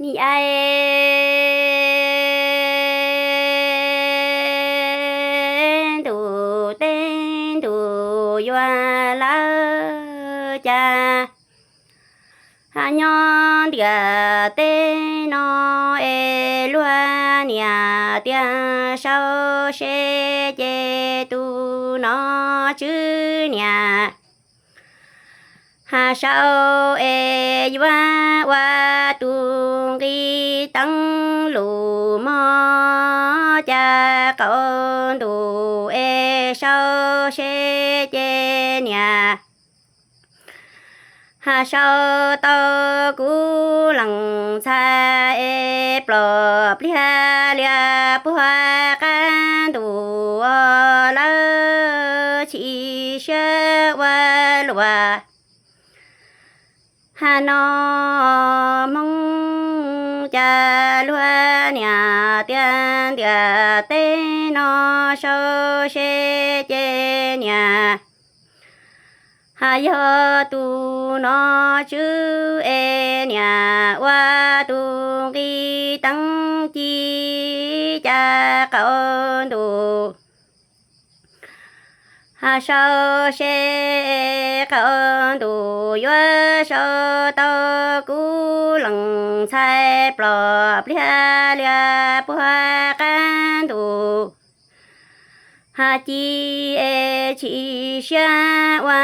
Nim ais ntuj teb ntuj yuav lawm cas, nyob ntiaj teb no es luag niam tias sau se ces tus no tswv niam ha sau es yuav ua tus nqi teeb lus mog, cas qaum ntuj es sau se ces niam ha sau tau kuv leej ntxhais es plom pliag lias puag qab ntuj lawm, chim siab ua luaj ha no Hmoob, cas luag niam tias ntiaj teb no sau se ces niam ha yog tus no tswv es niam ua tus nqi teeb ci, cas qaum ntuj ha sau se, qaum ntuj yuav sau tau kuv leej ntxhais plom pliag lias puag qab ntuj ha ci, es chim siab ua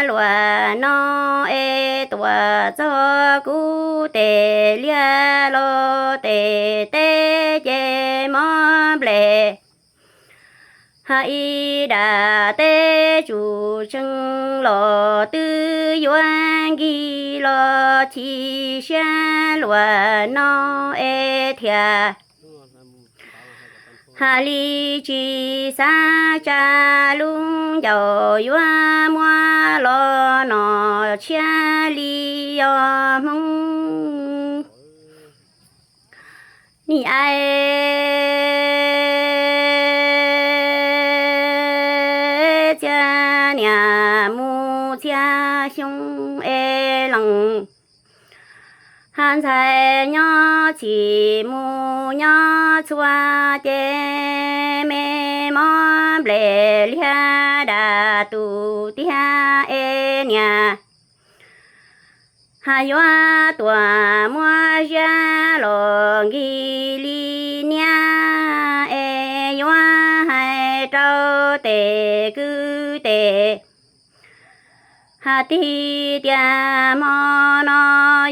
luaj no es tuaj txog kuv tes liaj los tes teb ces mob nplej ha ib dam teb tsuj tsees los twb yuav nkig los, chim siab luaj no es thiaj ha li tsis xav tsa lub ncauj yuav muab los nom tshiab li os Hmoob. Nim ais txia niam mus txhia xyoo es leej ha ntxhais nyob txhij mus nyob txhua ces me mob nplej liag dam tus tiag es niam ha yuav tuaj muab ziab los nkig li niab es yuav hais rau tes kwv tes ha tig tias hmo no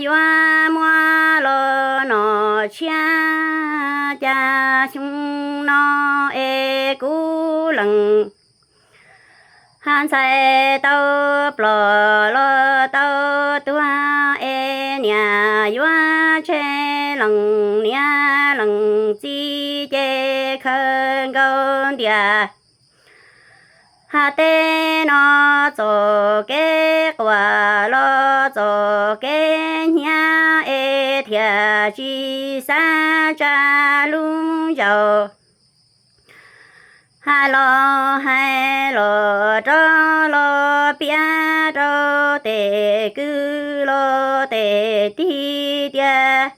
yuav muab los nom tshiab, cas xyoo no es kuv leej ha ntxhais tau plom los tau tuag es niam yuav tseg leej niam leej txiv ces khaws nkaus ntiaj ha teb no txoj kev quaj los txoj kev hnyav es thiaj tsis xav tsa lub ncauj ha los hais los rov los piav rau tes kwv los tes tij tias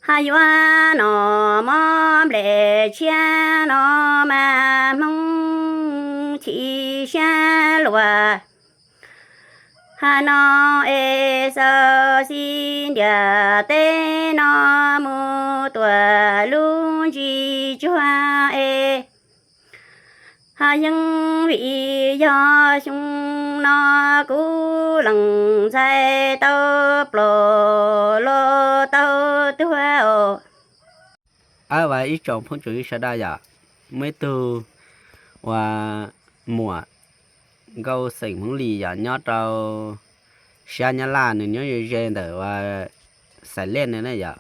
ha yuav nom mob nplej tshiab no mas Hmoob chim siab luaj ha no es xav xij ntiaj teb no mus tuaj lub ntsis tsuag es ha yeej vim yog xyoo no kuv leej ntxhais tau plom los tau tuag os. Aw, ib tsoom phooj tsoom ywg sawv daws yom, muaj ib tug uas muam nkauj xeem Hmoob Lis yom, nyob rau sab Nyab Laj, nws nyob ze ze ntawm uas Xais Lej no na yom,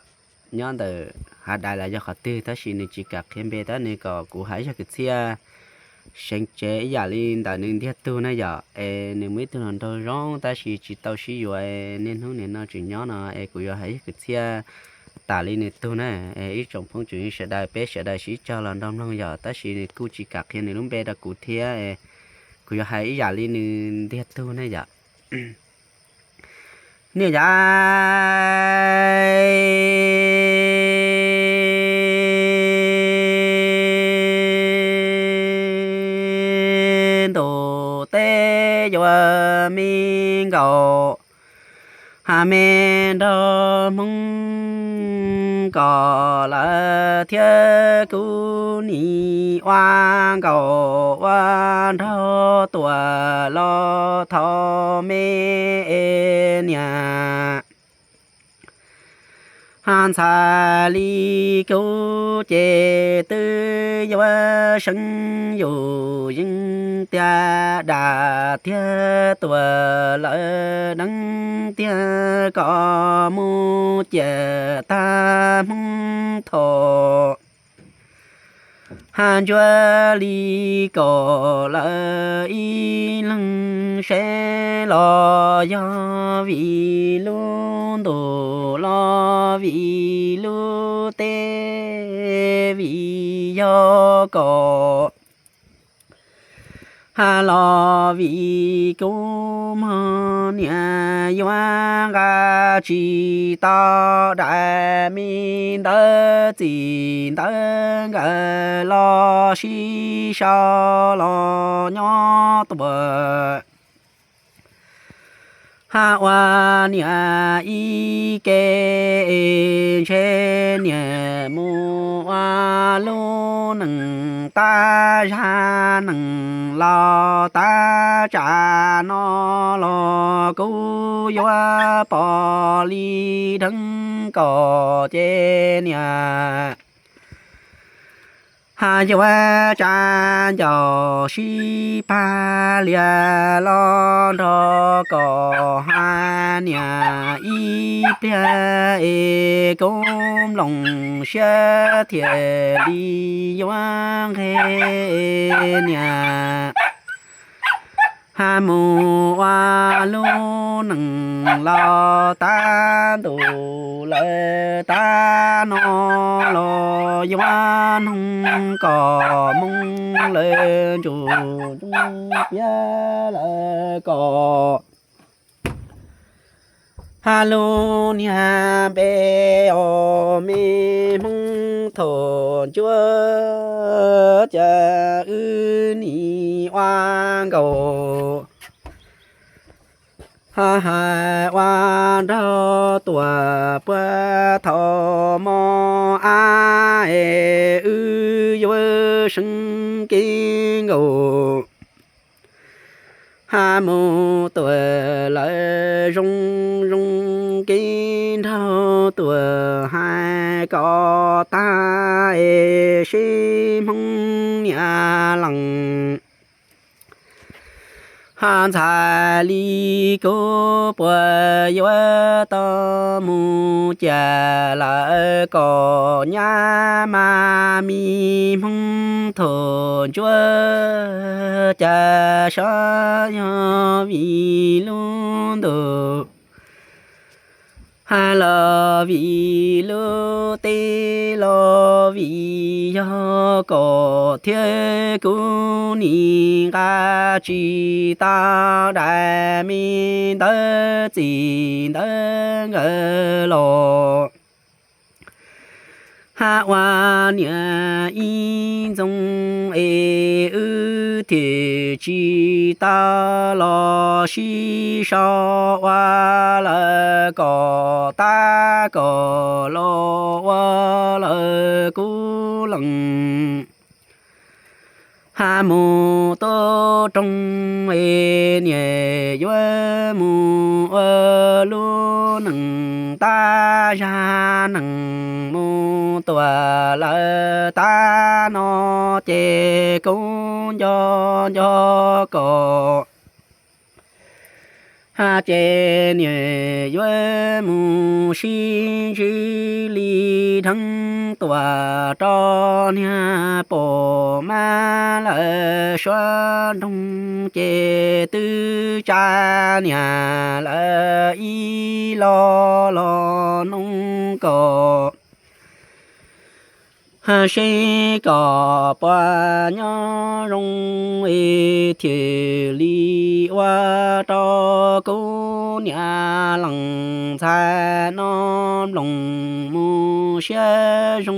nyob ntawm Hav Dais los yog qhov twg tab sis nws tsis kam qhia npe tab nws kom kuv hais ib zaj kwv txhiaj seev tsev ib yam li ntawm nws ntiag tug na yom. Es nws muaj ib tug hluas nraug zoo tab sis tsis tau sib yuav, niaj hnub nim no tseem nyob no es kuv yuav hais ib zaj kwv txhiaj tas li nws tug na. Es ib tsoom phooj tsoom ywg sawv daws, peb sawv daws sib cog los nrog mloog yom, tab sis nws kuj tsis kam qhia nws lub npe rau kuv thiab. Kuv yuav hais ib yam li nws ntiag tug ne yom. Niaj yam Hab me nraug Hmoob kom lawm thiab kuv nim ua nkaus ua nraug tuam los thov me niam. Hab ntxhais li kuv ces twb yuav seev yus yeej tiag dam thiab tuam lawm deev tiag kom mus ciam tag Hmoob thaum hab ntsuab li kaum lawm ib leeg seb los yog vim lub ntuj los vim lub teb vim yog kaum hab los vim kuv mog niam yuav nqa tsis tau daim me ntawv txim ntawv nkawm los sib sau los nyob tuam hab ua niam ib ke ntshe niam mus ua lub neej tab zag neej laus tab tsam no los kuv yuav pom li dheev kom ces niam hab yuav tsa ncaus sib pab lias los nrog kom hab niam ib pliag es kuv nplooj siab thiaj li yuav nqeg niam hab mus ua lub neej laus tab ntuj lawm tab no los yuav noog kom moo lawm ntsug ntsuj piab lawm kom hab lub niag npe os me Hmoob thaum ntsuab cas wb nim ua nkaus hab hais ua nraug tuam puag thaum mos ab es wb yuav seev kev nkaus hab mus tuam lawm zoo zoo kev nraug tuam hais kom tag es sib Hmoob niam lees hab ntxhais li kuv puas yuav tau mus ciam lawm kom nyab mas me Hmoob thaum ntsuab cas sab yog vim lub ntuj hab los vim lub teb los vim yog kom thiab kuv nim nqa tsis tau daim me ntawv txim ntawv nkawm los hab ua niam ib ntxoov es wb thiaj tsis tau los sib sau ua lawm kom tab kom los ua lawm kuv lees hab mus tub roog es niam yuav mus ua lub neej tab zag neej mus tuam lawm tab no ces kuv nco nco kom hab ces niam yuav mus sib ntsib li dheev tuam rau niag pom mab lawm suav nroog ces twb tsa niam lawm ib los los noog kom hab seb kom puas nyob zoo es thiaj li ua rau kuv niam lees ntxhais no nplooj mus siab zoo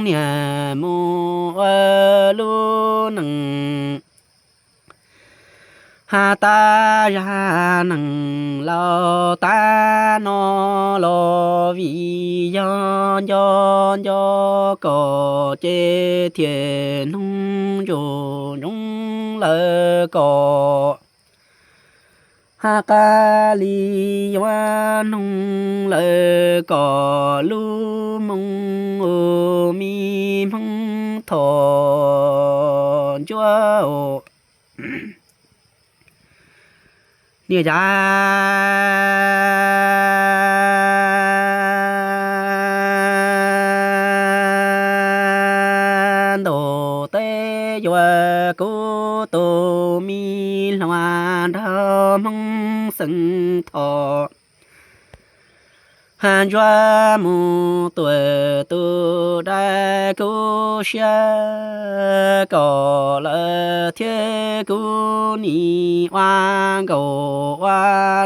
niam mus ua lub neej hab tab zag neej Tau tag no los vim yog nco nco kom ces thiaj noog ntsuj ntsoov lawm kom, hab qab li yuav noog lawm kom lub hmoo ua mi hmoob thom ntsuab niam cas ntaus teb yuav kuv tus me hluas nraug hmoob xeem thom hab ntsuab mus tuam tus dab kuv siab kom lawm thiab kuv nim ua nkaus ua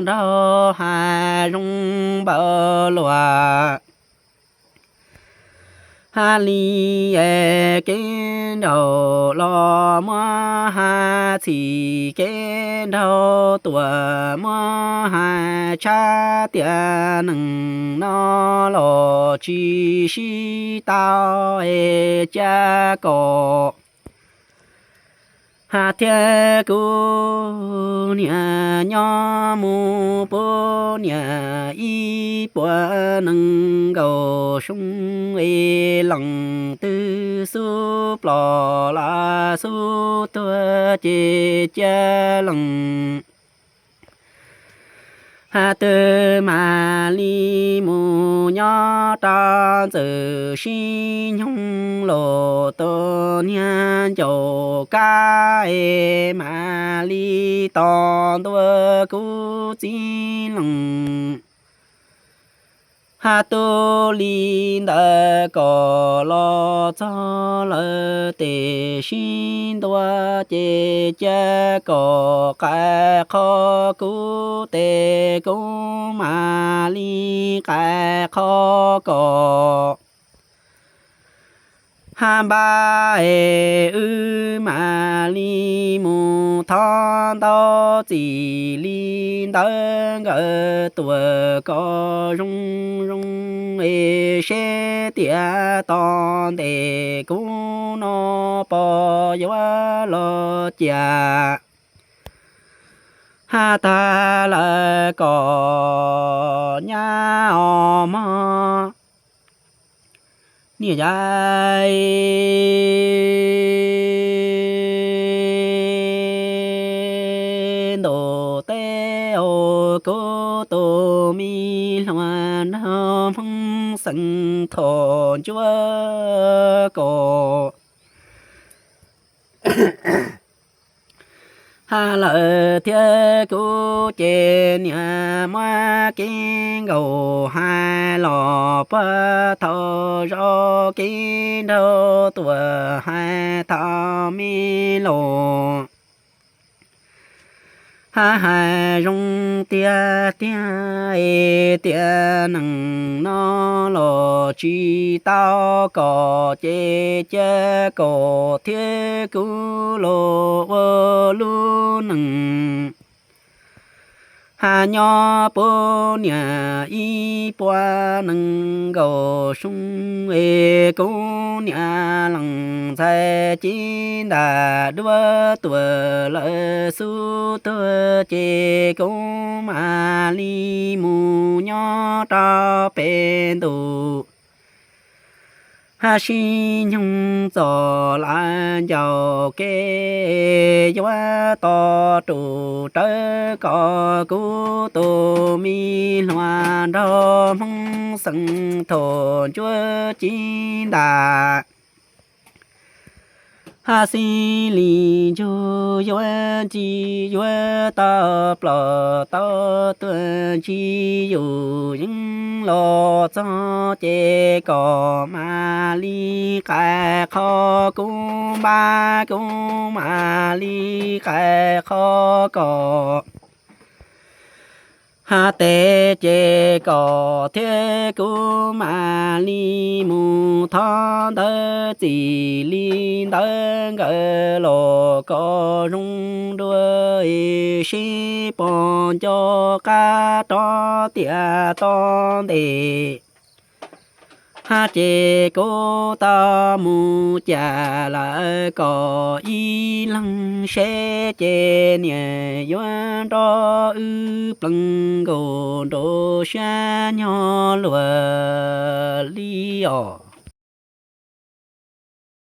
nraug hab zoo npaum luaj. Hab li kev nraug los muab hab txhim kev nraug tuam muab hab tshab tias neeg no los tsis sib tau es cia kom hab thiab kuv niam nyob mus puv niam ib puas nees nkaum xyoo es leej twg xub plom los xub tuag ces cia leej hab twb mam li mus nyob rau ntxawm sib nyoog los tus niag ncaus kab es mam li tos ntua kuv txiv leej hab tub li ntawd kom los txog lawm tes sib ntua ces cia kom qai qho kuv tes kuv mam li qai qho kom hab npab es wb mam li mus thov ntau txim li ntawd nkawd tuam kom zoo zoo es seb tias tom ntej kuv no pom yuav los cas hab tag lawm kom nyab os mog niam yau ntaus teb os kuv tus me hluas nraug hmoob xeem thom ntsuab kom hab lawm thiab kuv ces niam muab kev nkaus hab los puag thaum zaum kev nraug tuam hab thaum me los hab hais zoo tiag tiag es tias neeg no los tsis tau kom ces cia kom thiab kuv los ua lub neej hab nyob puv niam ib puas nees nkaum xyoo es kuv niam leej ntxhais ci ntam duab tuam lawm xub tuag ces kuv mam li mus nyob rau pem ntuj hab sib nyoog txom lawv ncaus kev yuav tos rus rawv kom kuv tus me hluas nraug hmoob xeem thom ntsuab ci ntam hab xib li ntsug yuav nci yuav tau plom tau tuag ntsis yus yeej los txog ces kom mam li qai qho kuv npab kuv mam li qai qho kom Tes ces kom thiab kuv mam li mus thov ntawv txim li ntawd nkawd los kom zoo dua sib pom nco qab rov tiam toj ntes. Ces kuv tau mus cas lawm kom ib leeg seb ces niam yuav nrog wb pleev nkaus nraum siab nyob luag li os.